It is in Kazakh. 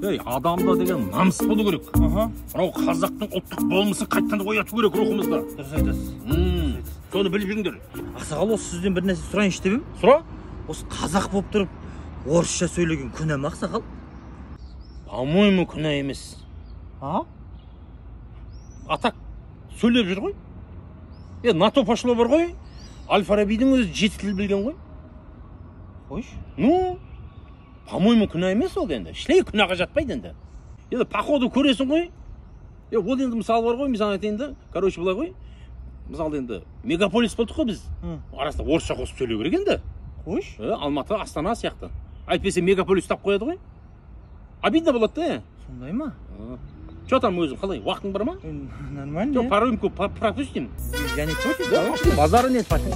Ей, адамда деген намыс болу керек. Мынау қазақтың ұлттық болмысын қайтадан ояту керек, рухымызды. Дұрыс айтасыз. Соны біліп жүріңдер. Ақсақал, осы сізден бір нәрсе сұрайыншы деп едім. Сұра. Осы қазақ болып тұрып орысша сөйлеген күнә ма, ақсақал? По-моему, күнә емес. А? А так сөйлеп жүр ғой. Е, на то пошло бар ғой, Әл Фарабидің өзі жеті тіл білген ғой. Қойшы. Ну, по-моему, күнә емес ол енді, шлей күнәға жатпайды енді. Енді походу көресің ғой. Е, ол енді мысалы бар ғой, мен саған айтайын да, короче, былай ғой, мысалы, енді мегаполис болдық қой біз. Арасында орысша қосып сөйлеу керек енді. Қойшы. Е, Алматы, Астана сияқты. Әйтпесе мегаполис ұстап қояды ғой, обидно болады да, е. Сондай ма? Че там, өзің қалай, уақытың бар ма? Нормально. Жоқ, по рюмку пропустим. Я не против. Да, пошли, базара нет, пошли.